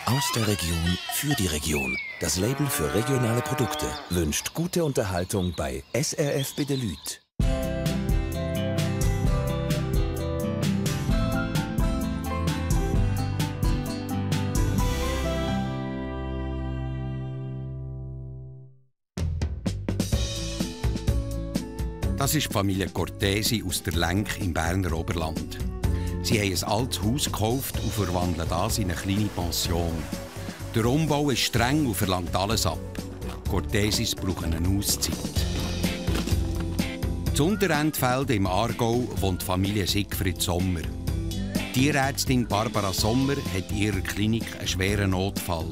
Aus der Region für die Region. Das Label für regionale Produkte wünscht gute Unterhaltung bei SRF Bedelüt. Das ist die Familie Cortesi aus der Lenk im Berner Oberland. Sie haben ein altes Haus gekauft und verwandeln das in eine kleine Pension. Der Umbau ist streng und verlangt alles ab. Cortesis brauchen eine Auszeit. Zu Unterendfelde im Aargau wohnt die Familie Siegfried Sommer. Die Tierärztin Barbara Sommer hat in ihrer Klinik einen schweren Notfall.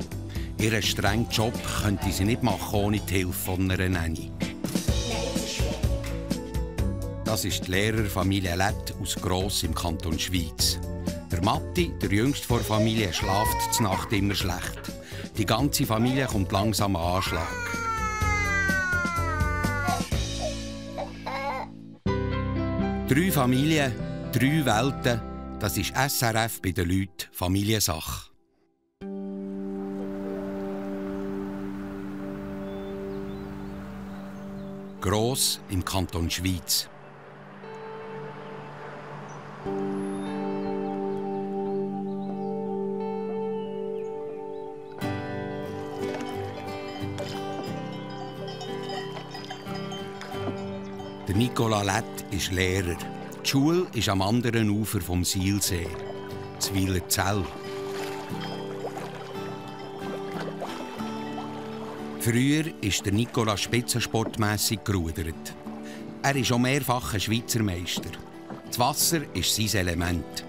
Ihren strengen Job könnte sie nicht machen ohne die Hilfe von einer Nanny. Das ist die Lehrerfamilie Lett aus Gross im Kanton Schwyz. Der Matti, der jüngste der Familie, schläft zur Nacht immer schlecht. Die ganze Familie kommt langsam an Anschlag. Drei Familien, drei Welten, das ist SRF bei den Leuten Familiensache. Gross im Kanton Schwyz. Nicola Lett ist Lehrer. Die Schule ist am anderen Ufer vom Sihlsee, Zwilerzell. Früher ist der Nicola spitzensportmässig gerudert. Er ist auch mehrfacher Schweizer Meister. Das Wasser ist sein Element.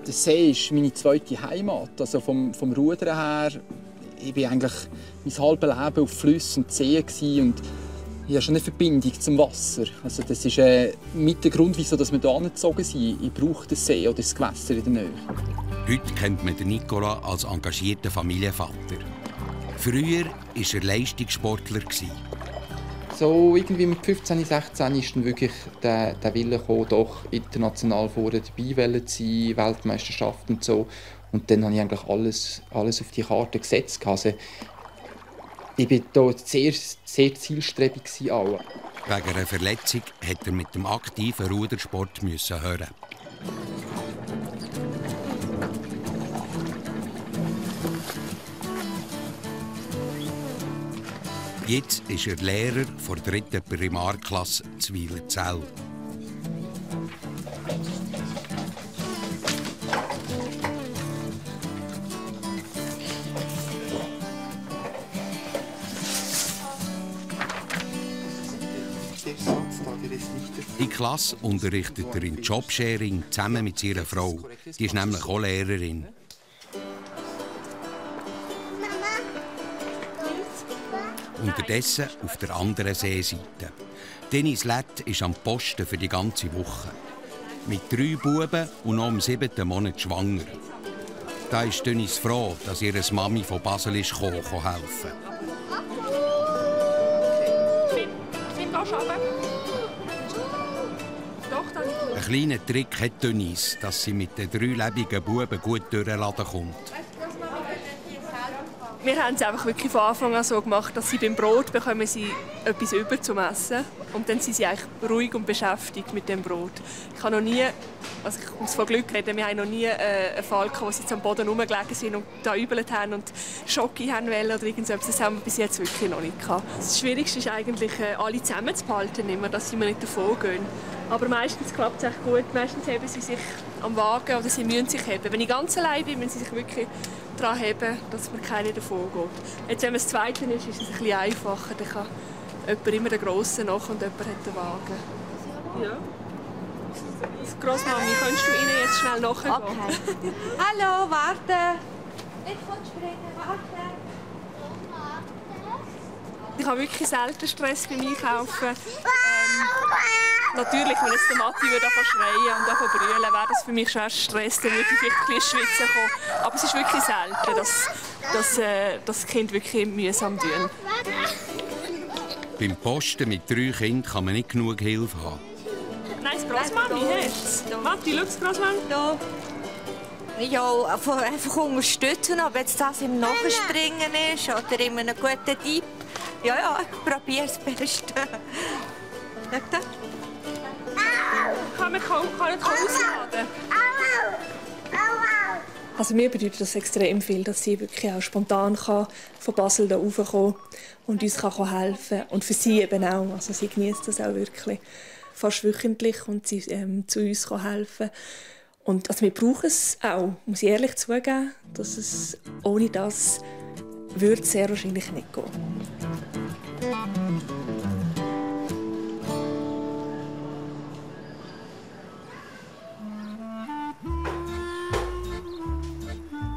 Der See ist meine zweite Heimat. Also vom Rudern her, ich war eigentlich mein halbes Leben auf Flüssen und Seen und ich habe schon eine Verbindung zum Wasser. Also das ist mit der Grund, wieso wir hier angezogen sind. Ich brauche den See oder das Gewässer in der Nähe. Heute kennt man den Nicola als engagierten Familienvater. Früher war er Leistungssportler. So irgendwie mit 15, 16 ist dann wirklich der Wille gekommen, doch international vorne dabei zu sein, Weltmeisterschaften und so. Und dann habe ich eigentlich alles auf die Karte gesetzt. Also, ich war hier sehr zielstrebig. Wegen einer Verletzung musste er mit dem aktiven Rudersport hören. Jetzt ist er Lehrer der 3. Primarklasse Zwilerzell. Die Klasse unterrichtet er in Jobsharing zusammen mit ihrer Frau. Die ist nämlich auch Lehrerin. Unterdessen auf der anderen Seeseite. Dennis Lett ist am Posten für die ganze Woche. Mit 3 Buben und noch im 7. Monat schwanger. Da ist Dennis froh, dass ihre Mami von Basel ist gekommen, helfen. Ein kleiner Trick hat Denise, dass sie mit den 3 lebenden Buben gut durchladen kommt. Wir haben es einfach wirklich von Anfang an so gemacht, dass sie beim Brot bekommen sie etwas über zum Essen und dann sind sie eigentlich ruhig und beschäftigt mit dem Brot. Ich habe noch nie, also ich muss von Glück reden, wir haben noch nie einen Fall gehabt, wo sie jetzt am Boden rumgelegen sind und da übelt haben und Schoki haben wollen oder irgendetwas. Das haben wir bis jetzt wirklich noch nicht gehabt. Das Schwierigste ist eigentlich, alle zusammenzuhalten, immer, dass sie mir nicht davon gehen. Aber meistens klappt es echt gut. Meistens heben sie sich am Wagen oder sie müssen sich heben. Wenn ich ganz allein bin, müssen sie sich wirklich daran heben, dass mir keiner davon geht. Jetzt, wenn man das Zweite ist, ist es ein bisschen einfacher. Dann kann jemand immer den Grossen nach und jemand hat den Wagen. Ja. Grossmami, könntest du ihnen jetzt schnell nachgehen? Okay. Hallo, warte. Ich kann springen, warte. Ich habe wirklich selten Stress beim Einkaufen. Natürlich, wenn jetzt der Matti schreien und brüllen, wäre das für mich schon Stress, dann würde ich vielleicht ein bisschen schwitzen kommen. Aber es ist wirklich selten, dass das Kind wirklich mühsam tun. Beim Posten mit 3 Kindern kann man nicht genug Hilfe haben. Nein, das Grossmami hat es. Matti, schau das Grossmami. Da. Ja, einfach unterstützen, ob jetzt das im Nachspringen ist oder in einem guten Tipp. Ja, ich probiere das Beste. Kann nicht ausladen. Also mir bedeutet das extrem viel, dass sie wirklich auch spontan von Basel hier raufkommen und uns helfen kann. Und für sie eben auch. Also sie genießt das auch wirklich. Fast wöchentlich kommt sie zu uns helfen. Und also wir brauchen es auch, muss ich ehrlich zugeben, dass es ohne das würde es sehr wahrscheinlich nicht gehen.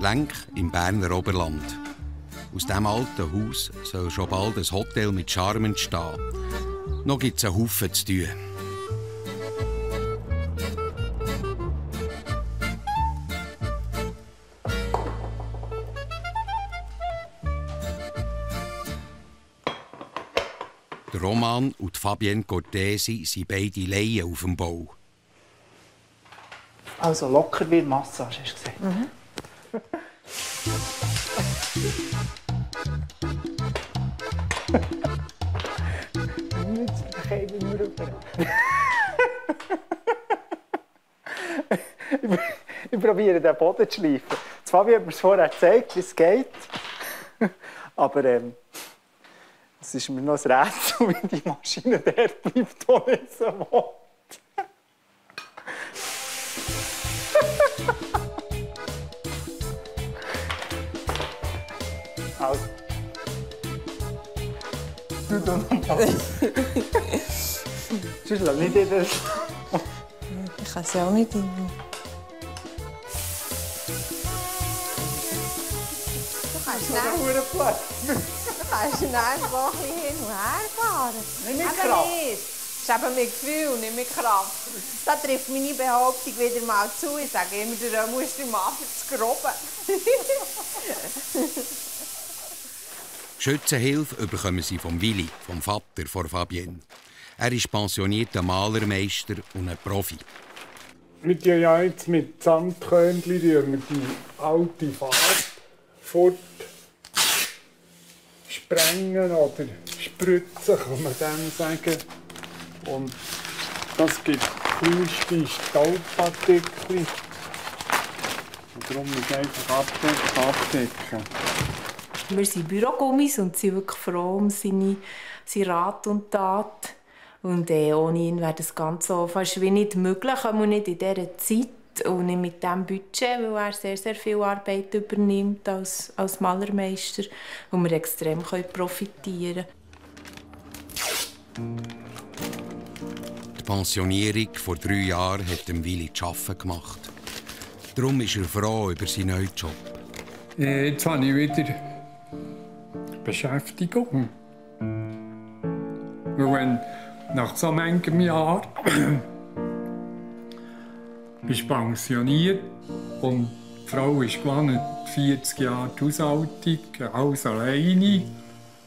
Lenk im Berner Oberland. Aus diesem alten Haus soll schon bald ein Hotel mit Charme entstehen. Noch gibt es einen Haufen zu tun. Der Roman und Fabienne Cortesi sind beide Laien auf dem Bau. Also locker wie Massage, hast du gesagt. Mhm. Ich probiere, den Boden zu schleifen. Fabi hat mir vorher gezeigt, wie es geht. Aber es ist mir noch ein Rätsel, wie die Maschine dort bleibt, wo ich so will. Also. Du doch nochmal. Sonst lass nicht in das. Ich kann es ja auch nicht. Du kannst schnell so ein bisschen hin und her fahren. Nicht mit Kraft. Das ist eben mit Gefühl, nicht mit Kraft. Da trifft meine Behauptung wieder mal zu. Ich sage immer, du musst den Mann zu groben. Schützenhilfe bekommen sie vom Willi, vom Vater von Fabienne. Er ist pensionierter Malermeister und ein Profi. Wir tun ja jetzt mit Sandkörnchen die alte Farbe fort sprengen oder spritzen, kann man dem sagen. Und das gibt kleinste Staubpartikel. Und darum muss einfach abdecken. Wir sind Bürogummis und sind wirklich froh um seine Rat und Tat. Und ohne ihn wäre das Ganze so fast wie nicht möglich, aber nicht in dieser Zeit und nicht mit diesem Budget, weil er sehr, sehr viel Arbeit übernimmt als Malermeister, wo wir extrem profitieren können. Die Pensionierung vor 3 Jahren hat dem Willi zu arbeiten gemacht. Darum ist er froh über seinen neuen Job. Jetzt habe ich wieder Beschäftigung. Weil wenn nach so manchem Jahr bist du pensioniert und die Frau ist gewohnt 40 Jahre die Haushaltung, alles alleine.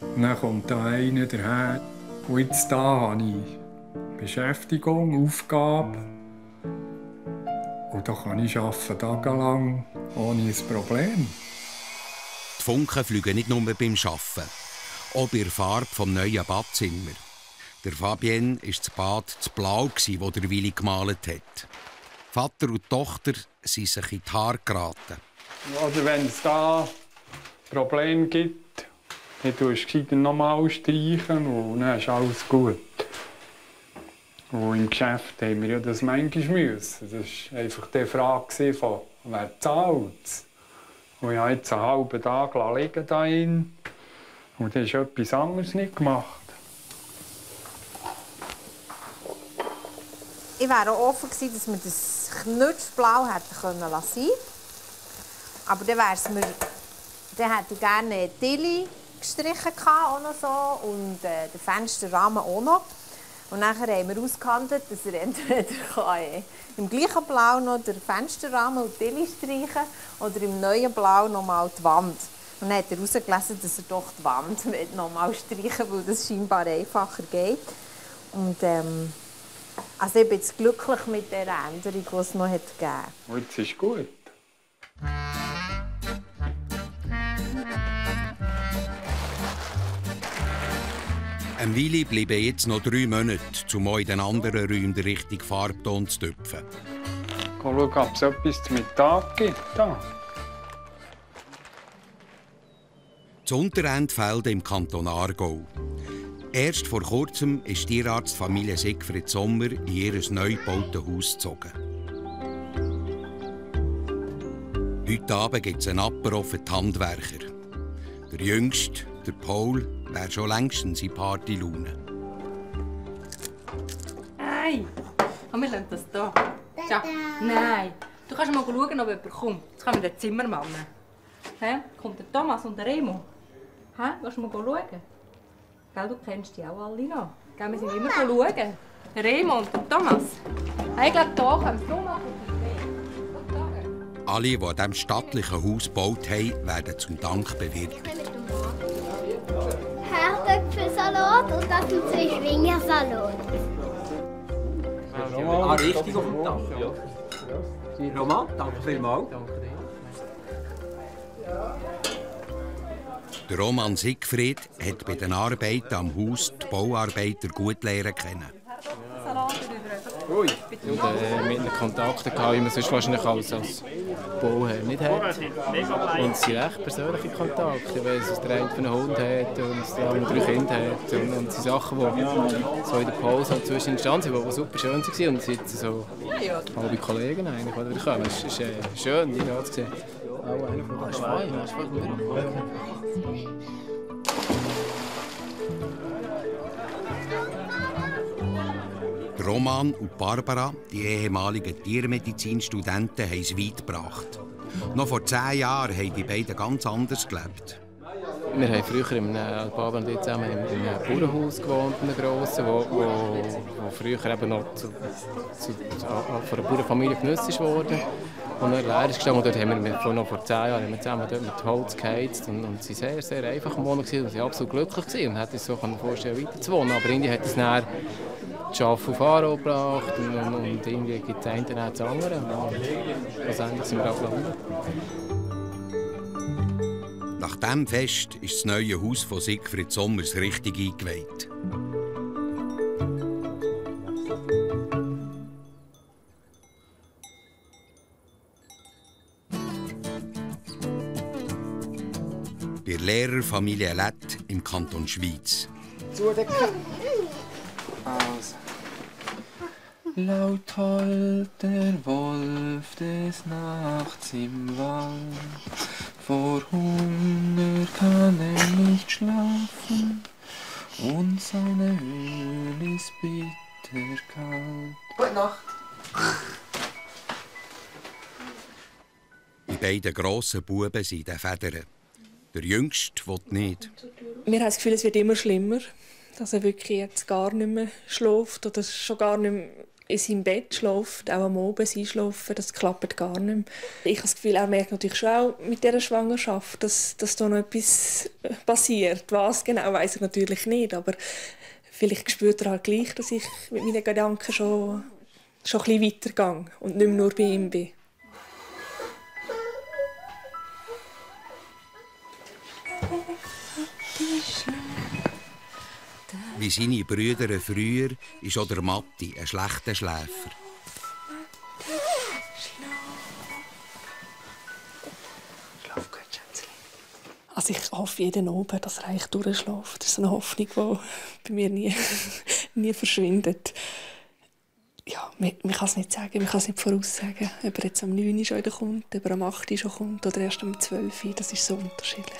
Und dann kommt da einer daher. Und jetzt da habe ich Beschäftigung, Aufgabe. Und da kann ich arbeiten, tagelang, ohne ein Problem. Die Funken fliegen nicht nur beim Arbeiten, auch bei der Farbe des neuen Badzimmer. Der Fabienne war das Bad zu blau, das der Willi gemalt hat. Vater und Tochter sind sich in die Haare geraten. Oder wenn es da Probleme gibt, dann tust du noch mal streichen und dann ist alles gut. Und im Geschäft haben wir ja das manchmal müssen. Das war einfach die Frage von, wer zahlt es? Und ich habe jetzt einen halben Tag liegen dahin und dann ist etwas anderes nicht gemacht. Ich wäre auch offen gewesen, dass wir das Knutschblau hätten lassen können. Aber dann hätte ich gerne Tilly gestrichen auch noch so und den Fensterrahmen auch noch. Und nachher haben wir ausgehandelt, dass er entweder im gleichen Blau noch den Fensterrahmen und Tilly streichen oder im neuen Blau noch mal die Wand. Und dann hat er herausgelesen, dass er doch die Wand noch mal streichen will, weil das scheinbar einfacher geht. Und also ich bin jetzt glücklich mit der Änderung, die es noch gegeben hat. Und jetzt ist gut. Ein Weile bleiben jetzt noch 3 Monate, um in den anderen Räumen den richtigen Farbton zu tüpfen. Schauen, ob es etwas zum Mittag gibt. Da. Das Unterendfeld im Kanton Aargau. Erst vor kurzem ist die Tierarztfamilie Siegfried Sommer in ihr neu gebautes Haus gezogen. Heute Abend gibt es einen Apero für die Handwerker. Der Jüngste, der Paul, wäre schon längstens in Partylaune. Hey, wir lassen das hier. Schau. Nein, du kannst mal schauen, ob jemand kommt. Jetzt kommen der Zimmermann. Hä? Kommt der Thomas und der Remo? Hä? Willst du mal schauen? Gell, du kennst die auch alle noch. Gell, wir sind immer schauen. Der Remo und der Thomas. Hey, ich glaube, hier kommen sie rum. Alle, die an diesem stattlichen Haus gebaut haben, werden zum Dank bewirtet. Herdöpfelsalat und das ist ein Schwingersalat. Ah, richtig auf dem Dach. Roman, danke vielmals. Der Roman Siegfried hat bei den Arbeiten am Haus die Bauarbeiter gut lernen kennen. Mit ihnen Kontakte gehabt, wie man sonst wahrscheinlich als Bauherr nicht hat. Und es sind recht persönliche Kontakte. Ich weiss, dass der eine einen Hund hat und der andere 3 Kinder hat. Und es sind Sachen, die so in der Pause zwischen entstanden sind, die super schön waren. Und es sind so halbe Kollegen eigentlich, die kommen. Es ist schön, die da zu sehen. Auch einer von den zwei. Roman und Barbara, die ehemaligen Tiermedizinstudenten, haben es weit gebracht. Noch vor 10 Jahren haben die beiden ganz anders gelebt. Wir haben früher Barbara und ich zusammen in einem Bauernhaus gewohnt, einem grossen, wo früher eben noch von einer Bauernfamilie genutzt wurde. Und dann leer ist gestanden. Und dort haben wir noch vor 10 Jahren zusammen dort mit Holz geheizt und sie waren sehr einfach im Wohnen und sie waren absolut glücklich und hätten sich so vorstellen, weiter zu wohnen. Aber irgendwie hat es dann das Arbeiten auf Aarau gebracht und irgendwie gibt es eine dann das andere. Und schlussendlich sind wir auch gelandet. Nach diesem Fest ist das neue Haus von Siegfried Sommers richtig eingeweiht. Bei der Lehrerfamilie Lett im Kanton Schwyz. Zudecken. Also. Laut heult der Wolf des Nachts im Wald. Vor Hunger kann er nicht schlafen und seine Höhle ist bitterkalt. Gute Nacht. Die beiden grossen Buben sind in den Federn. Der Jüngste will nicht. Wir haben das Gefühl, es wird immer schlimmer. Dass er wirklich jetzt gar nicht mehr schläft oder schon gar nicht mehr in seinem Bett schläft, auch am Abend einschlafen, das klappt gar nicht mehr. Ich habe das Gefühl, er merkt natürlich schon auch mit dieser Schwangerschaft, dass da noch etwas passiert. Was genau, weiss er natürlich nicht, aber vielleicht spürt er halt gleich, dass ich mit meinen Gedanken schon ein bisschen weitergehe und nicht mehr nur bei ihm bin. Wie seine Brüder früher ist auch der Matti ein schlechter Schläfer. Schlaf gut, Schätzchen. Also ich hoffe jeden Abend, dass er eigentlich durchschläft. Das ist eine Hoffnung, die bei mir nie verschwindet. Ja, man kann es nicht sagen, man kann es nicht voraussagen. Ob er jetzt am 9 Uhr schon wieder kommt, ob er am 8 Uhr schon kommt oder erst am 12 Uhr, das ist so unterschiedlich.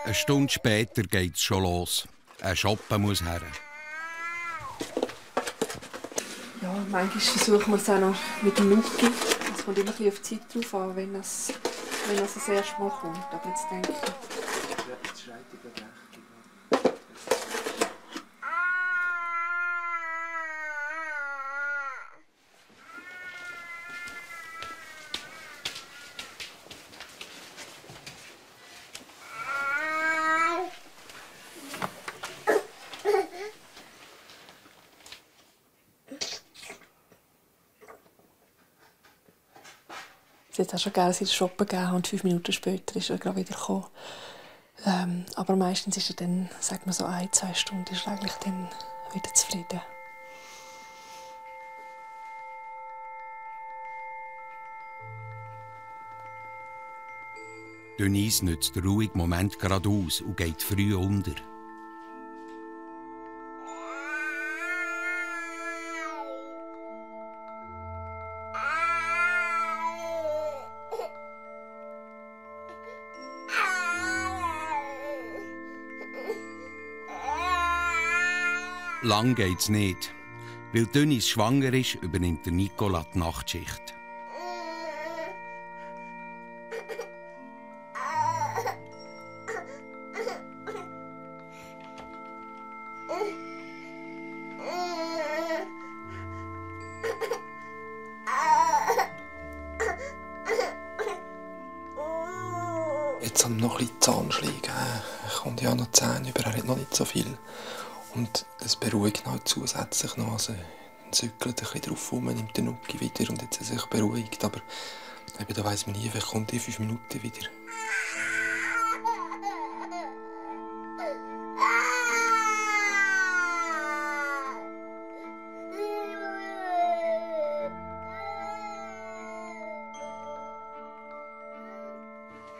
Eine Stunde später geht es schon los. Ein Shoppen muss her. Ja, manchmal versuchen wir es auch noch mit dem Nuki. Es kommt immer ein bisschen auf die Zeit drauf an, wenn es das erste Mal kommt. Aber jetzt denke ich... Es hat auch schon gegeben, dass ich shoppen gegeben habe und 5 Minuten später ist er gerade wieder gekommen. Aber meistens ist er dann, sagt man so 1-2 Stunden, ist er eigentlich dann wieder zufrieden. Denise nützt den ruhigen Moment gerade aus und geht früh unter. Lang geht's nicht. Weil Denise schwanger ist, übernimmt der Nicola die Nachtschicht. Jetzt haben wir noch ein bisschen Zahnschläge. Er kommt ja noch Zähne über, er hat noch nicht so viel. Und das beruhigt halt zusätzlich noch. Also, dann zückelt ein bisschen drauf rum, nimmt den Nuki wieder und jetzt ist er sich beruhigt. Aber eben, da weiss man nie, vielleicht kommt in 5 Minuten wieder.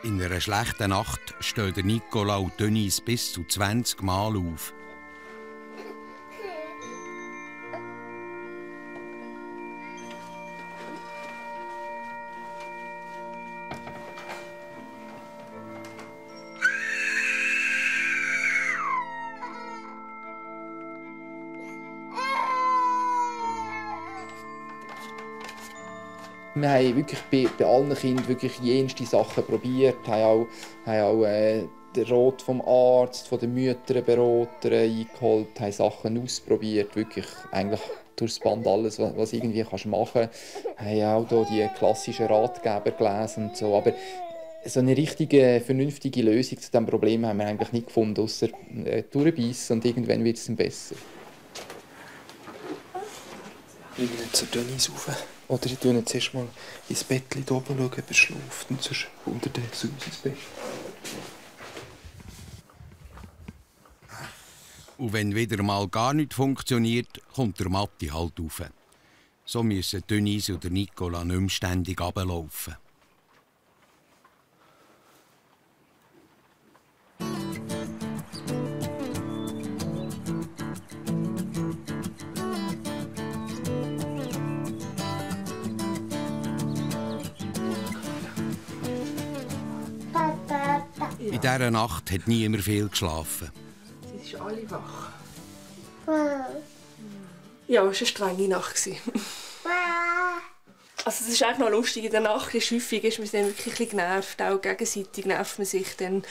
In einer schlechten Nacht stehen Nicola und Denise bis zu 20 Mal auf. Wir haben wirklich bei allen Kindern wirklich jenste Sachen probiert, haben auch den Rat vom Arzt, von den Müttern, Beratern eingeholt, haben Sachen ausprobiert, wirklich eigentlich durchs Band alles, was irgendwie machen kannst. Wir haben auch hier die klassischen Ratgeber gelesen und so, aber so eine richtige, vernünftige Lösung zu diesem Problem haben wir eigentlich nicht gefunden, außer durchbeissen und irgendwann wird es dann besser. Ich gehe zur Denise rauf. Oder ich schaue jetzt erst mal ins Bett oben, schauen, ob er schläft, und sonst unter den Süß ins Bett. Und wenn wieder mal gar nichts funktioniert, kommt der Matti halt rauf. So müssen Denise oder Nicola nicht mehr ständig runterlaufen. In dieser Nacht hat niemand viel geschlafen. Sie sind alle wach. Ja, es war eine strenge Nacht. Also es ist eigentlich noch lustig, in der Nacht ist häufig, ist man dann wirklich ein bisschen genervt, auch gegenseitig nervt man sich dann,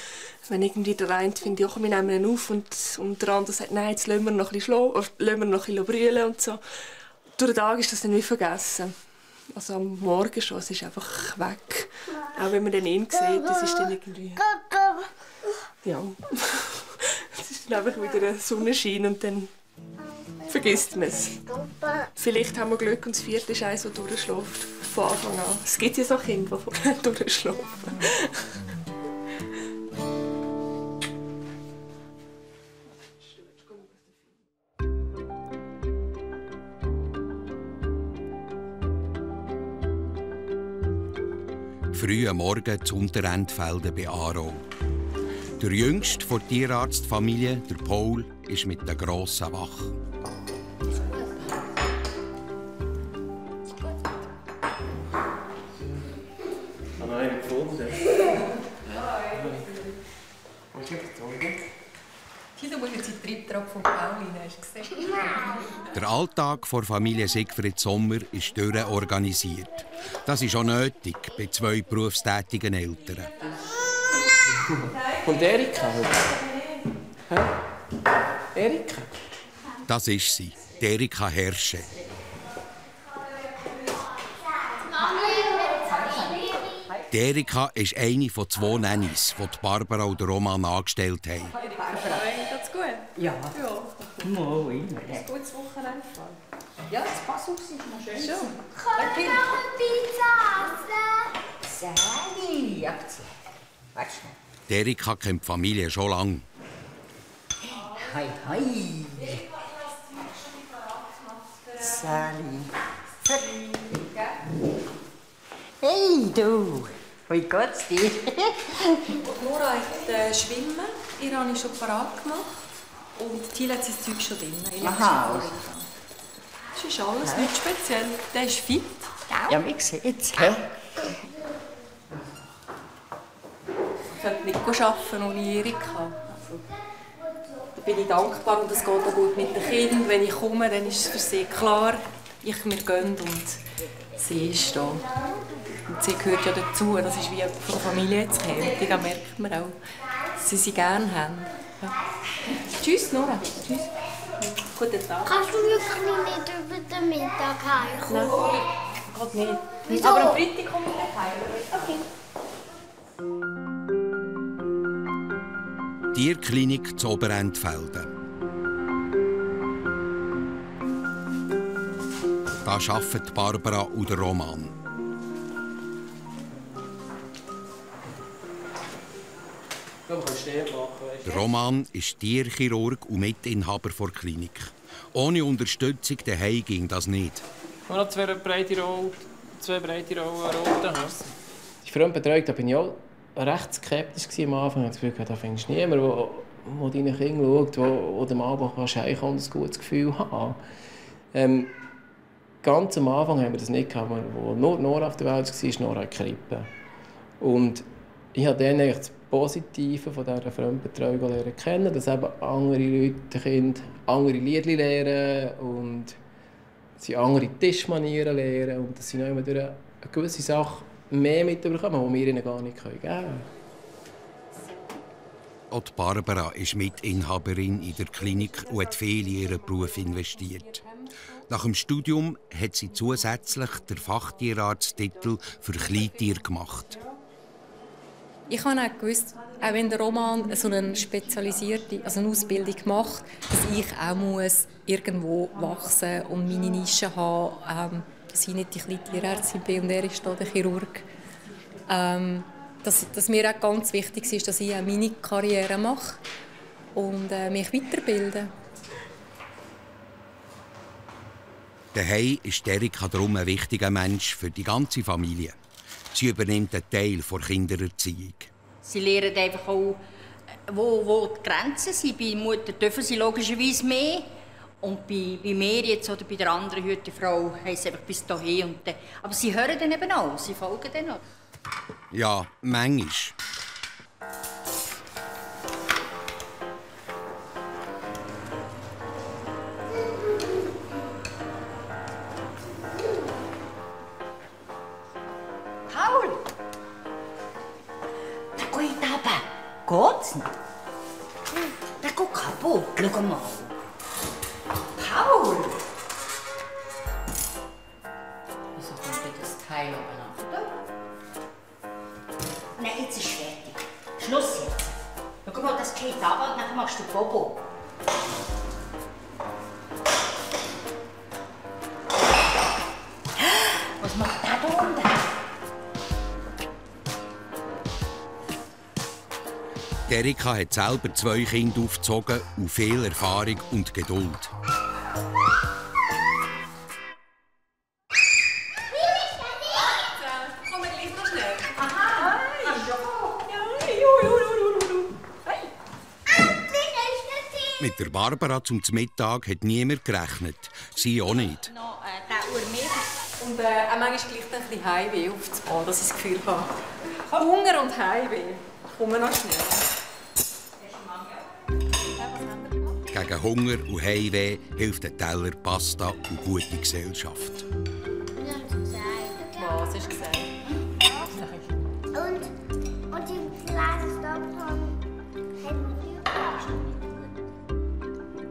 wenn irgendwie der eine findet, ja, wir nehmen ihn auf und der andere sagt, nein, jetzt lassen wir noch ein bisschen schlafen, lassen wir noch ein bisschen brüllen und so. Durch den Tag ist das dann wie vergessen. Also am Morgen schon, es ist einfach weg. Auch wenn man dann ihn sieht, das ist dann irgendwie... Ja. Es ist dann einfach wieder ein Sonnenschein und dann vergisst man es. Vielleicht haben wir Glück und das vierte ist eins, das durchschläft. Von Anfang an. Es gibt ja so Kinder, die durchschlafen. Früh am Morgen zu Unterendfelden bei Aarau. Der Jüngste der Tierarztfamilie, der Paul, ist mit der Grossen wach. Haben wir einen gefunden? Du musst jetzt in den Triebtrag von Pauline, hast du gesehen? Der Alltag der Familie Siegfried Sommer ist durchorganisiert. Das ist auch nötig bei 2 berufstätigen Eltern. Und Erika heute? Erika? Das ist sie, Erika Hersche. Erika ist eine von 2 Nannies, die Barbara und Roman angestellt haben. Geht's gut? Ja. Mal immer. Ein gutes Wochenende. Ja, das passt auf sich. Schön. Können wir noch eine Pizza essen? Sally, warte schnell. Erika kennt die Familie schon lange. Hi, hi. Sally. Hey, du. Wie geht's dir? Nora hat Schwimmen. Ihr habe ich schon parat gemacht. Und Thiel hat sein Zeug schon drin. Aha. Das ist alles nicht speziell. Der ist fit. Ja, wie sieht's. Ich könnte nicht arbeiten ohne Erika. Also, da bin ich dankbar und es geht auch gut mit den Kindern. Wenn ich komme, dann ist es für sie klar, wir gehen und sie ist da. Und sie gehört ja dazu. Das ist wie von der Familie jetzt kommt. Da merkt man auch, dass sie gerne haben. Ja. Tschüss, Nora. Tschüss. Guten Tag. Kannst du wirklich nicht über den Mittag heimkommen? Nein, geht nicht. Wieso? Aber am Freitag komme ich heim. Okay. Tierklinik zu Oberentfelden. Da arbeiten Barbara und der Roman. Der Roman ist Tierchirurg und Mitinhaber der Klinik. Ohne Unterstützung daheim ging das nicht. Und noch zwei breite Rollen roten Hass. Die Fremdbetreuung, da bin ich auch recht skeptisch am Anfang. Ich habe das Gefühl, da findest du niemanden, der deine Kinder schaut, der dem Abend heimkommen und ein gutes Gefühl haben. Ganz am Anfang haben wir das nicht gehabt. Als nur Nora auf der Welt war, war Nora in der Krippe. Und ich habe dann eigentlich das Positive von dieser Fremdbetreuung lernen kennen, dass eben andere Leute, Kinder, andere Lieder lernen und sie andere Tischmanieren lernen und dass sie noch immer durch eine gewisse Sache mehr mitbekommen, die wir ihnen gar nicht geben können. Auch die Barbara ist Mitinhaberin in der Klinik und hat viel in ihren Beruf investiert. Nach dem Studium hat sie zusätzlich den Fachtierarzttitel für Kleintiere gemacht. Ich habe auch gewusst, auch wenn der Roman so eine spezialisierte eine Ausbildung macht, dass ich auch muss irgendwo wachsen und meine Nische haben, dass ich nicht die kleine Tierärztin bin und er ist da der Chirurg. Dass mir auch ganz wichtig ist, dass ich auch meine Karriere mache und mich weiterbilde. Daheim ist Erika darum ein wichtiger Mensch für die ganze Familie. Sie übernimmt einen Teil der Kindererziehung. Sie lernen einfach auch, wo die Grenzen sind. Bei der Mutter dürfen sie logischerweise mehr. Und bei mir jetzt oder bei der anderen Hütefrau heisst es einfach bis dahin. Aber sie hören dann eben auch, sie folgen dann auch. Ja, manchmal. Paul! Da geht runter. Geht's nicht? Der geht kaputt. Schau mal. Paul! Wieso kommt denn das Teil oben runter? Nein, jetzt ist fertig. Schluss jetzt. Schau mal, das geht runter und dann machst du Bobo. Was macht der da unten? Erika hat selber 2 Kinder aufgezogen und viel Erfahrung und Geduld. Komm gleich noch schnell. Aha! Mit der Barbara zum Mittag hat niemand gerechnet. Sie auch nicht. Noch der Uhr mehr. Und auch manchmal gleich ein bisschen Heimweh aufzubauen, dass ich das Gefühl habe. Hunger und Heimweh. Kommen wir noch schnell. Gegen Hunger und Heimweh hilft ein Teller Pasta und gute Gesellschaft. Was hast du gesagt? Und die kleine Stockholm haben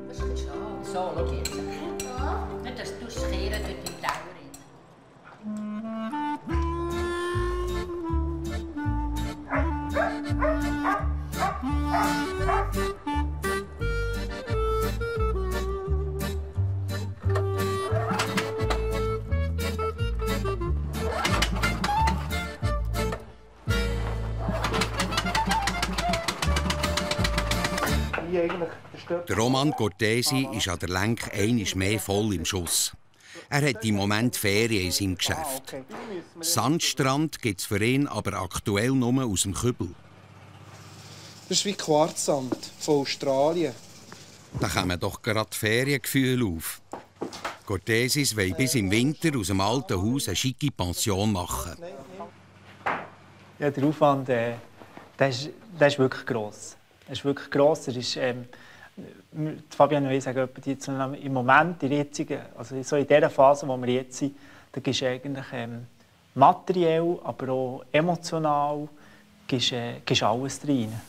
Das ist ein bisschen schade. So, schau jetzt. Nicht, dass du es kehren dort im Teller. hier eigentlich der Stöpsel. Der Roman Cortesi ist an der Lenk einmal mehr voll im Schuss. Er hat im Moment Ferien in seinem Geschäft. Sandstrand gibt es für ihn aber aktuell nur aus dem Kübel. Das ist wie Quarzsand von Australien. Da kommen doch gerade Feriengefühle auf. Cortesis will bis im Winter aus dem alten Haus eine schicke Pension machen. Ja, der Aufwand der ist wirklich gross. Er ist wirklich gross. Fabian will sagen, jetzt im Moment, in dieser Phase, wo wir jetzt sind, da gibst du eigentlich materiell, aber auch emotional gibst alles rein.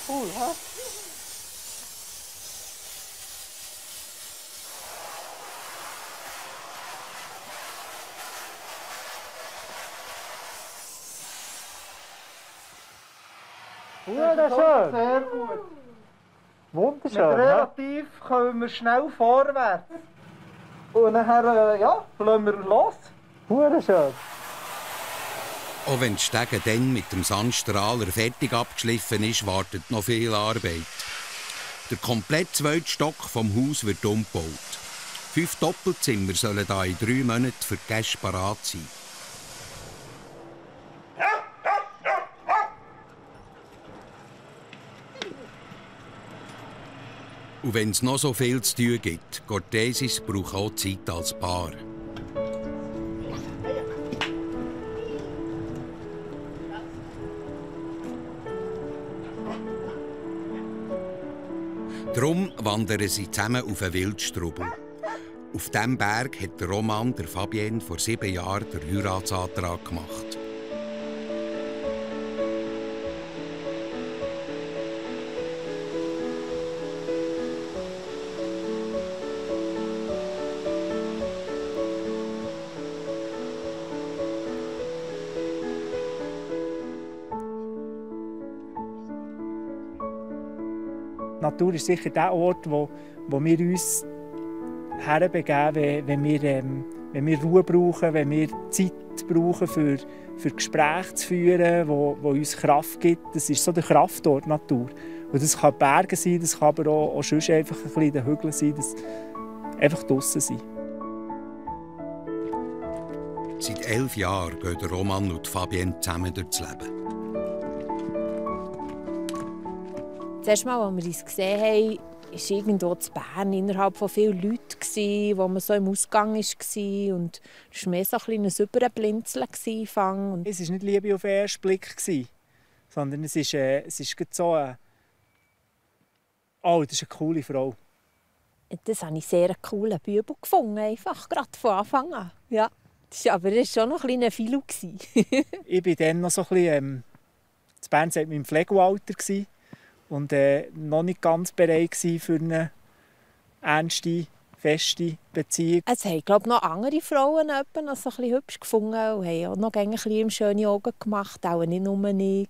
Cool, hä? Wunderschön. Sehr gut. Wunderschön. Mit relativ kommen wir schnell vorwärts. Und nachher lassen wir los. Wunderschön. Auch wenn die Stege dann mit dem Sandstrahler fertig abgeschliffen ist, wartet noch viel Arbeit. Der komplette zweite Stock vom Haus wird umgebaut. 5 Doppelzimmer sollen da in 3 Monaten für die Gäste parat sein. Und wenn es noch so viel zu tun gibt, Cortesis braucht auch Zeit als Paar. Darum wandern sie zusammen auf einen Wildstrubel. Auf diesem Berg hat der Roman der Fabienne vor 7 Jahren den Heiratsantrag gemacht. Die Natur ist sicher der Ort, wo wir uns herbegeben, wenn wir Ruhe brauchen, wenn wir Zeit brauchen, für Gespräche zu führen, wo uns Kraft gibt. Das ist so der Kraftort Natur. Und das kann Berge sein, das kann aber auch sonst einfach ein bisschen in den Hügeln sein, das einfach draussen sein. Seit 11 Jahren gehen der Roman und Fabienne zusammen durchs Leben. Das erste Mal, als wir uns gesehen haben, war irgendwo in Bern innerhalb von vielen Leuten, wo man so im Ausgang war. Und es war mehr so ein Überblinzeln. Es war nicht Liebe auf den ersten Blick, sondern es ist so ein «Oh, das ist eine coole Frau». Das habe ich sehr einen coolen Bübel gefunden, einfach gerade von Anfang an. Ja. Aber das war schon noch ein kleiner Philo. Ich war dann noch so ein bisschen in Bern im Pflegealter und noch nicht ganz bereit für eine ernste, feste Beziehung. Es haben, glaube ich, noch andere Frauen noch so ein bisschen hübsch gefunden und haben auch noch ein bisschen schöne Augen gemacht, auch nicht nur ich.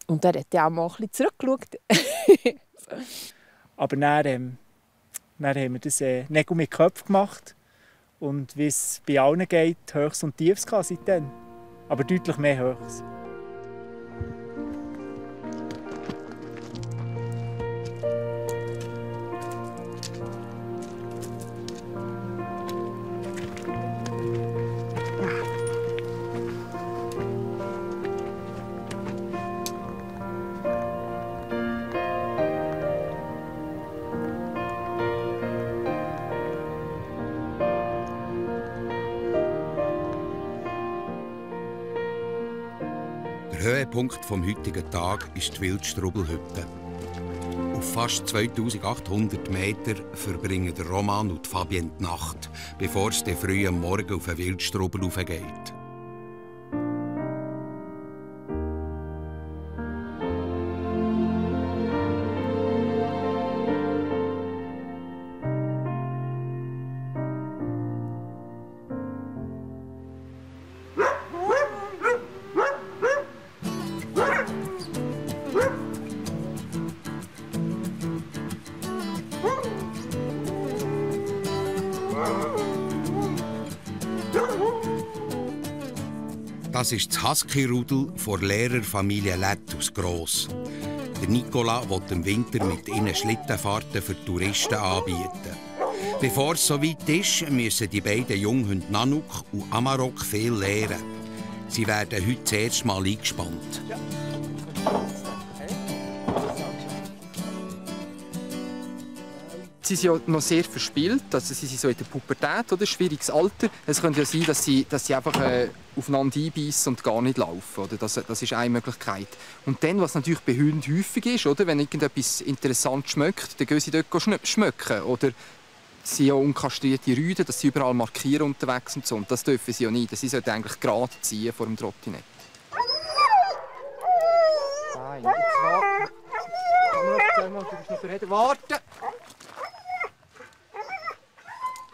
Und er hat ja auch mal ein bisschen zurückgeschaut. Aber dann haben wir das Nägel mit Köpfen gemacht. Und wie es bei allen geht, Höchst und Tiefs seitdem. Aber deutlich mehr Höchst. Der Höhepunkt vom heutigen Tag ist die Wildstrubelhütte. Auf fast 2800 Meter verbringen der Roman und Fabienne die Nacht, bevor es früh am Morgen auf den Wildstrubel raufgeht. Das ist das Husky-Rudel der Lehrerfamilie Lett aus Gross. Der Nicola will im Winter mit ihnen Schlittenfahrten für Touristen anbieten. Bevor es soweit ist, müssen die beiden Junghunde Nanook und Amarok viel lernen. Sie werden heute das erste Mal eingespannt. Ja. Sie sind ja noch sehr verspielt, also sie sind so in der Pubertät, oder? Schwieriges Alter. Es könnte ja sein, dass sie einfach aufeinander einbeissen und gar nicht laufen. Oder? Das ist eine Möglichkeit. Und dann, was natürlich bei Hunden häufig ist, oder? Wenn irgendetwas interessant schmeckt, dann gehen sie dort schmecken. Oder sie sind ja unkastrierte Rüden, dass sie überall markieren unterwegs und so. Und das dürfen sie ja nicht. Sie sollten eigentlich gerade ziehen vor dem Trottinett. Nein, jetzt warten!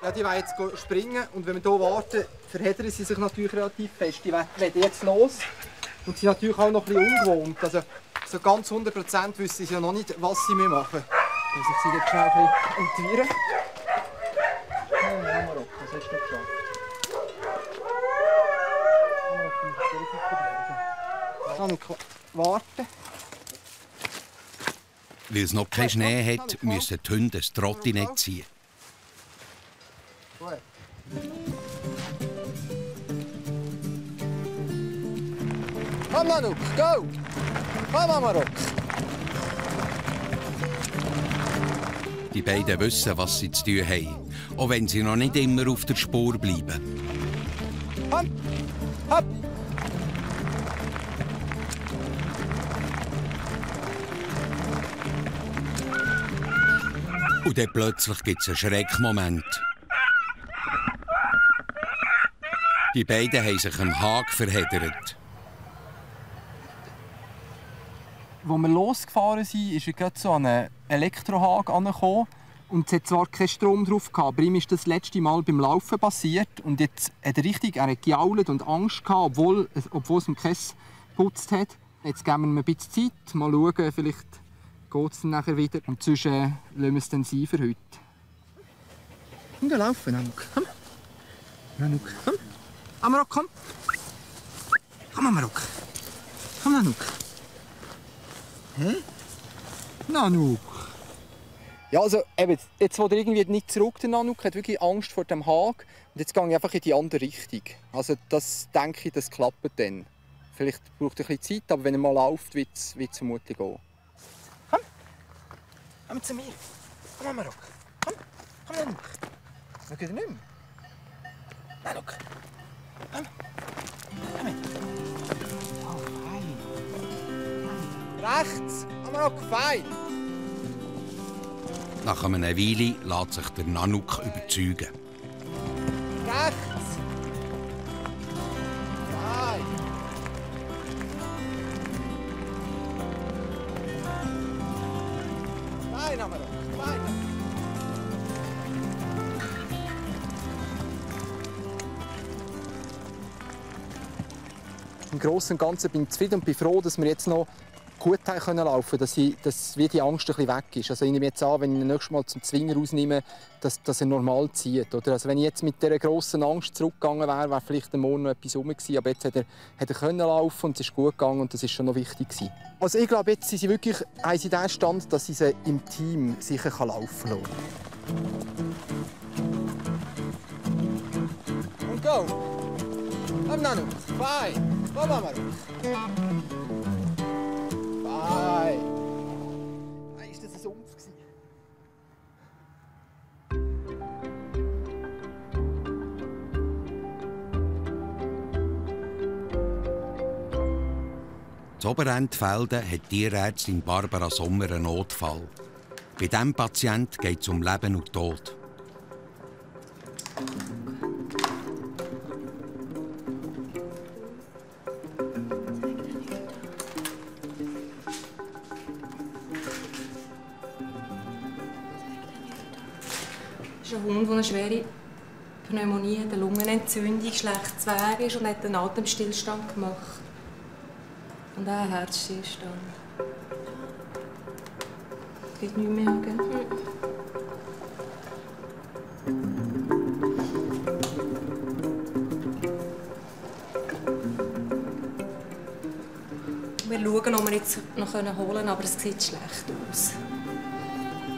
Ja, die wollen jetzt springen und wenn wir hier warten, verheddern sie sich natürlich relativ fest. Die wollen jetzt los und sind natürlich auch noch ein bisschen ungewohnt. Also so ganz 100% wissen sie ja noch nicht, was sie machen. Also ich sie jetzt schnell ein bisschen entwirren. Amarok, was hast du geschafft? Amarok, warten. Weil es noch keinen Schnee hat, müssen die Hunde ein Trottinett ziehen. Komm, Nanook, go! Komm, Amarok! Die beiden wissen, was sie zu tun haben, auch wenn sie noch nicht immer auf der Spur bleiben. Hopp! Hopp! Und dann plötzlich gibt es einen Schreckmoment. Die beiden haben sich am Haken verheddert. Als wir losgefahren sind, ist er gerade so an einen Elektrohaken angekommen. Und es hat zwar keinen Strom drauf gehabt, aber ihm ist das letzte Mal beim Laufen passiert. Und jetzt hat er gejault und Angst gehabt, obwohl es ihm keinen geputzt hat. Jetzt geben wir ihm ein bisschen Zeit, mal schauen, vielleicht geht es dann nachher wieder. Und sonst lassen wir es dann sein für heute. Und dann laufen, Nanook. Komm. Nanook, komm. Amarok, komm. Komm, Amarok. Komm, Nanook. Hä? Nanook. Ja, also eben, jetzt will er irgendwie nicht zurück, der Nanook, hat wirklich Angst vor dem Haken. Und jetzt gehe ich einfach in die andere Richtung. Also das denke ich, das klappt dann. Vielleicht braucht er ein bisschen Zeit, aber wenn er mal läuft, wird es vermutlich gehen. Komm. Komm zu mir. Komm, Amarok. Komm. Komm, Nanook. Schau dir nicht mehr. Nanook. Komm. Komm mit. Oh, fein. Rechts. Amarok, fein. Nach einer Weile lässt sich der Nanook überzeugen. Rechts. Fein. Fein, Amarok. Fein. Im Großen und Ganzen bin ich zufrieden und bin froh, dass wir jetzt noch gut laufen können, dass wie die Angst ein bisschen weg ist. Also ich nehme jetzt an, wenn ich ihn nächstes Mal zum Zwinger rausnehme, dass er normal zieht. Oder? Also wenn ich jetzt mit dieser grossen Angst zurückgegangen wäre, wäre vielleicht am Morgen noch etwas rum gewesen. Aber jetzt hat er können laufen und es ist gut gegangen und das ist schon noch wichtig gewesen. Also ich glaube, jetzt sind sie wirklich haben sie den Stand, dass sie sie im Team sicher laufen lassen kann. Und go! Komm, Nanook! Fein! Komm, Amarok! Fein! Nein, ist das ein Sumpf gewesen? In Oberentfelden hat die Tierärztin Barbara Sommer einen Notfall. Bei diesem Patienten geht es um Leben und Tod. Das ist ein Hund, der eine schwere Pneumonie hat, eine Lungenentzündung, schlechtes Wehr ist und hat einen Atemstillstand gemacht. Und auch einen Herzstillstand. Geht nicht mehr, gell? schauen, ob wir jetzt noch holen können, aber es sieht schlecht aus.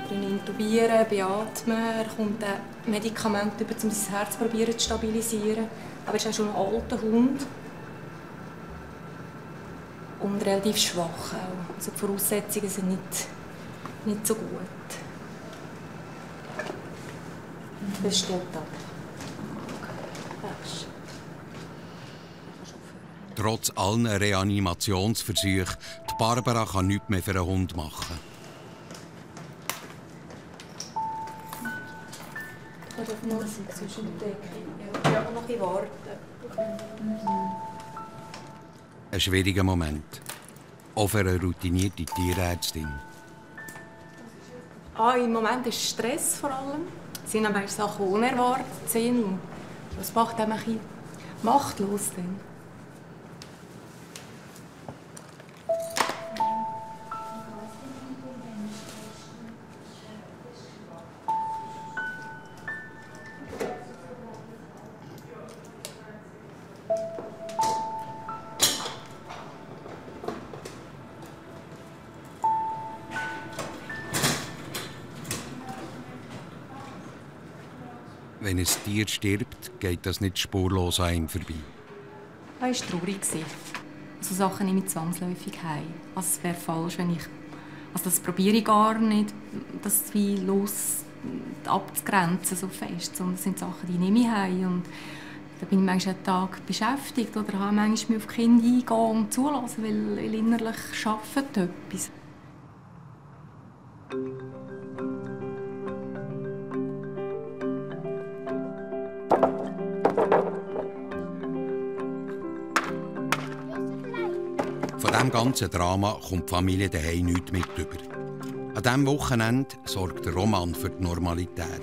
Wir intubieren, beatmen, er kommt ein Medikament über, um sein Herz zu stabilisieren. Aber er ist auch schon ein alter Hund. Und relativ schwach auch. Also die Voraussetzungen sind nicht so gut. Das steht ab. Trotz allen Reanimationsversuchen, die Barbara kann nichts mehr für einen Hund machen. Ich darf noch zwischendecken. Ja, noch ein bisschen warten. Ein schwieriger Moment. Auch für eine routinierte Tierärztin. Im Moment ist Stress vor allem. Es sind aber Sachen unerwartet sind. Und das macht einem ein bisschen machtlos. Dann. Wenn ein Tier stirbt, geht das nicht spurlos an ihm vorbei. Das war traurig. So Sachen nehme ich zwangsläufig heim. Also es wäre falsch, wenn ich... Also das probiere ich gar nicht, das wie los abzugrenzen so fest. Sondern das sind Sachen, die nehme ich heim. Und da bin ich manchmal einen Tag beschäftigt oder habe manchmal auf die Kinder eingehen und zulassen, weil innerlich arbeitet etwas. Von diesem ganzen Drama kommt die Familie daheim nichts mit über. An diesem Wochenende sorgt der Roman für die Normalität.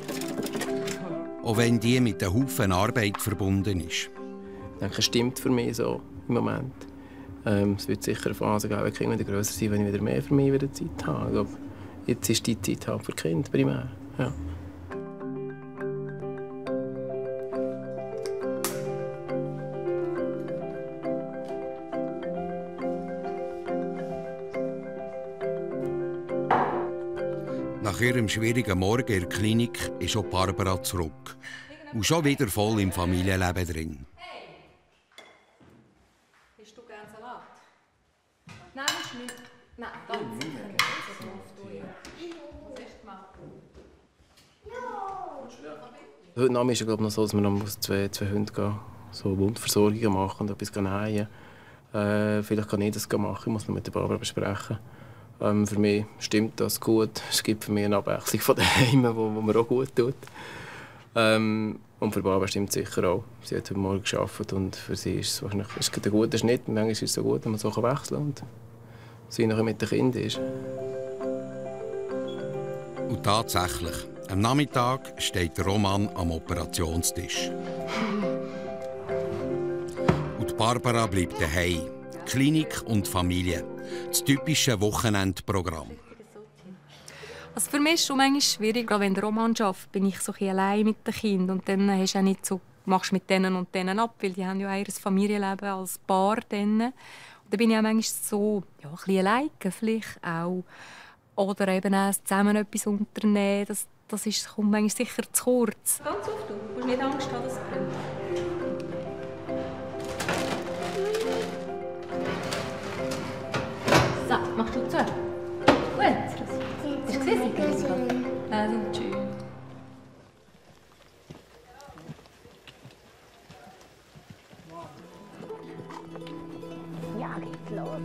Auch wenn die mit einem Haufen Arbeit verbunden ist. Ich denke, es stimmt für mich so im Moment. Es wird sicher eine Phase geben, wenn die Kinder grösser sind, wenn ich wieder mehr für mich wieder Zeit habe. Ich glaube, jetzt ist die Zeit halt für die Kinder primär. Ja. Nach ihrem schwierigen Morgen in der Klinik ist auch Barbara zurück. Und schon wieder voll im Familienleben drin. Hast du gerne Salat? Nein, ist nicht. Nein, ganz sicher nicht. Heute Abend ist es noch so, dass wir noch zwei Hunde gehen, so Wundversorgungen machen und etwas nähen. Vielleicht kann ich das machen, ich muss noch mit der Barbara besprechen. Für mich stimmt das gut. Es gibt für mich eine Abwechslung von daheim, die mir auch gut tut. Und für Barbara stimmt es sicher auch. Sie hat heute Morgen gearbeitet und für sie ist es wahrscheinlich ein guter Schnitt. Manchmal ist es so gut, wenn man so wechseln kann und sie noch mit den Kindern ist. Und tatsächlich, am Nachmittag steht der Roman am Operationstisch. Und Barbara bleibt daheim. Klinik und Familie. Das typische Wochenendprogramm. Also für mich ist es schon manchmal schwierig, gerade wenn der Roman arbeitet, bin ich so ein bisschen allein mit den Kindern und dann hast du auch nicht so, machst mit denen und denen ab, weil die haben ja ihr Familienleben als Paar. Und dann bin ich auch manchmal so ein bisschen alleine, vielleicht auch. Oder eben auch zusammen etwas unternehmen, das kommt manchmal sicher zu kurz. Ganz oft, du musst nicht Angst haben, dass es brennt. So, machst du zu? Gut. Hast du gesehen? Also, tschüss. Ja, geht los.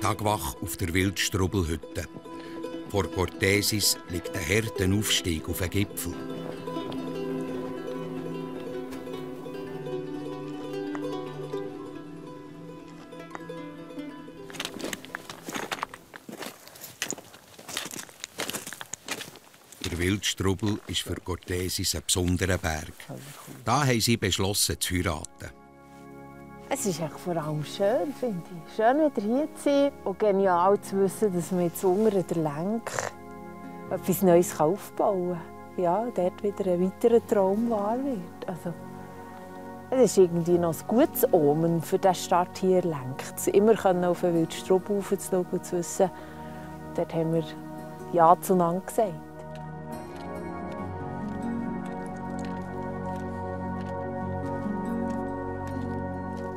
Tagwach auf der Wildstrubelhütte. Vor Cortesis liegt ein harter Aufstieg auf einen Gipfel. Der Wildstrubel ist für Cortesis ein besonderer Berg. Da haben sie beschlossen, zu heiraten. Es ist vor allem schön, finde ich. Schön, wieder hier zu sein und genial zu wissen, dass man jetzt unter der Lenk etwas Neues aufbauen kann. Ja, dort wieder ein weiterer Traum wahr wird. Also, Es ist irgendwie noch ein gutes Omen für den Start hier lenkt. Immer auf den Wildstrub raufzuschauen und zu wissen, dort haben wir Ja zueinander gesagt.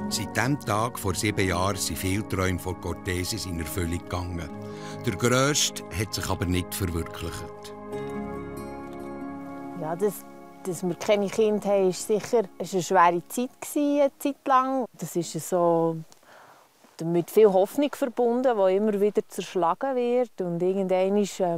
Seit diesem Tag vor 7 Jahren sind viele Träume von Cortesis in Erfüllung gegangen. Der grösste hat sich aber nicht verwirklicht. Ja, dass wir keine Kinder haben, ist sicher eine schwere Zeit eine Zeit lang. Das ist so mit viel Hoffnung verbunden, die immer wieder zerschlagen wird. Und irgendwann ist, ja,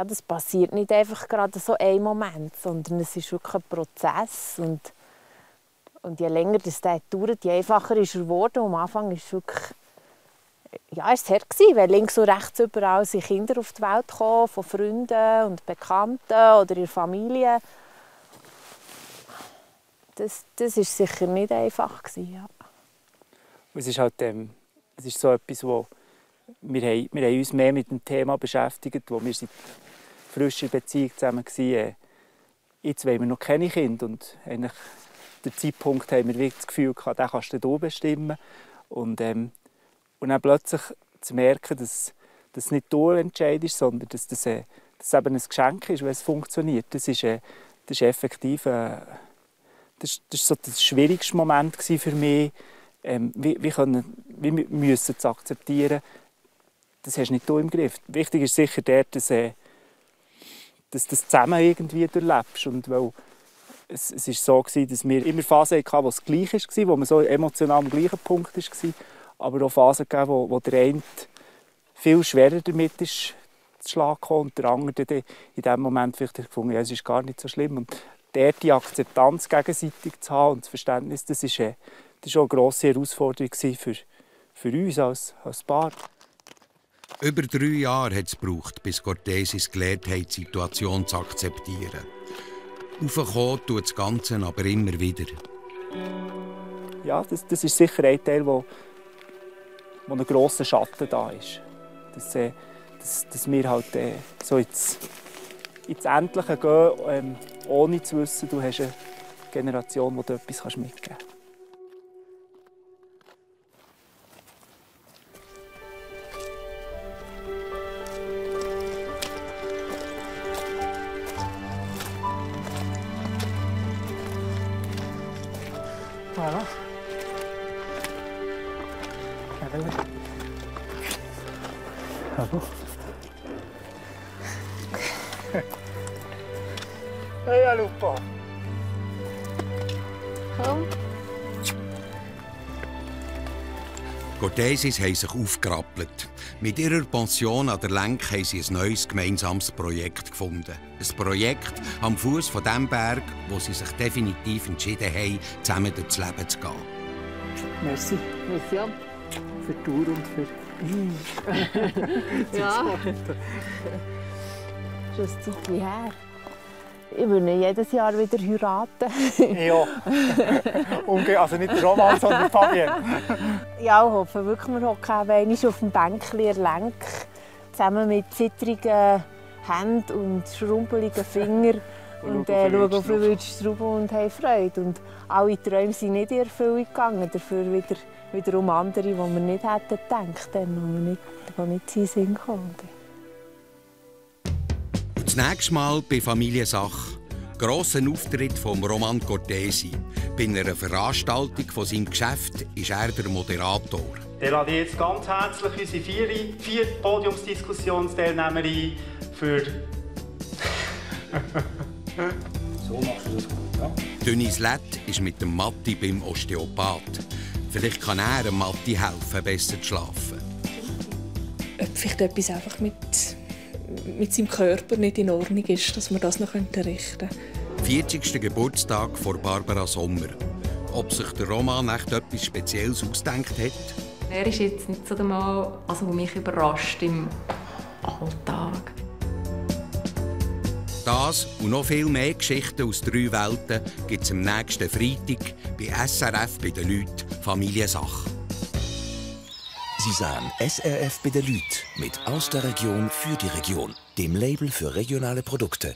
das passiert nicht einfach gerade so ein Moment, sondern es ist wirklich ein Prozess. Und je länger das dauert, je einfacher ist er geworden. Am Anfang war es wirklich es hart, weil links und rechts überall sind Kinder auf die Welt gekommen, von Freunden und Bekannten oder ihrer Familie. Das war sicher nicht einfach. Ja. Es ist halt es ist so etwas, wo wir haben uns mehr mit dem Thema beschäftigt, wo wir seit frischer Beziehung zusammen waren. Jetzt wollen wir noch keine Kinder und eigentlich der Zeitpunkt haben wir wirklich das Gefühl gehabt, den kannst du bestimmen. Und dann plötzlich zu merken, dass das nicht du entscheidest, sondern dass das eben ein Geschenk ist, wenn es funktioniert. Das ist effektiv das war so der schwierigste Moment für mich. Wir müssen es akzeptieren, das hast nicht du im Griff. Wichtig ist sicher dort, dass du das zusammen irgendwie durchlebst. Und weil es war so, dass wir immer Phasen hatten, wo es gleich war, wo man so emotional am gleichen Punkt war. Aber auch Phasen gegeben, wo der eine viel schwerer damit ist, zu Schlag kam und der andere in dem Moment vielleicht gefunden, ja, es ist gar nicht so schlimm. Und dort die Akzeptanz gegenseitig zu haben und das Verständnis, das ist auch eine grosse Herausforderung für uns als Paar. Über 3 Jahre hat es gebraucht, bis Cortesis gelernt hat, die Situation zu akzeptieren. Aufkommen tut das Ganze aber immer wieder. Ja, das ist sicher ein Teil, wo ein grosser Schatten da ist. Dass wir halt so ins Endliche gehen, ohne zu wissen, du hast eine Generation, die du etwas mitgeben kannst. Voilà. Hallo. Hey, Lupa. Komm. Cortesis haben sich aufgerappelt. Mit ihrer Pension an der Lenk haben sie ein neues gemeinsames Projekt gefunden. Ein Projekt am Fuß von dem Berg, wo sie sich definitiv entschieden haben, zusammen durchs Leben zu gehen. Merci. Merci. Für die Tour und für... Ja. Schon ein Zeitchen her. Ich würde jedes Jahr wieder heiraten. Ja. Also nicht Roman, sondern Fabienne. Ja, ich hoffe wirklich, wir hocken einmal auf dem Bänkchen in der Lenk, zusammen mit zittrigen Händen und schrumpeligen Fingern und schauen auf den Wildstrub und haben Freude. Und alle Träume sind nicht in Erfüllung gegangen, dafür wiederum andere, die wir nicht hätten gedacht, die nicht in den Sinn kamen. Das nächste Mal bei Familiensache. Grosser Auftritt von Roman Cortesi. Bei einer Veranstaltung von seinem Geschäft ist er der Moderator. Ich lade jetzt ganz herzlich unsere vier Podiumsdiskussionsteilnehmer ein für... So machst du das gut, ja? Dennis Lett ist mit dem Matti beim Osteopath. Vielleicht kann er dem Matti helfen, besser zu schlafen. Ob vielleicht etwas einfach mit seinem Körper nicht in Ordnung ist, dass wir das noch richten können. 40. Geburtstag von Barbara Sommer. Ob sich der Roman echt etwas Spezielles ausgedacht hat? Er ist jetzt nicht so der Mann, der mich überrascht im Alltag. Das und noch viel mehr Geschichten aus 3 Welten gibt es am nächsten Freitag bei SRF bei den Leuten Familiensache. Sie sahen SRF bei den Leuten mit «Aus der Region für die Region», dem Label für regionale Produkte.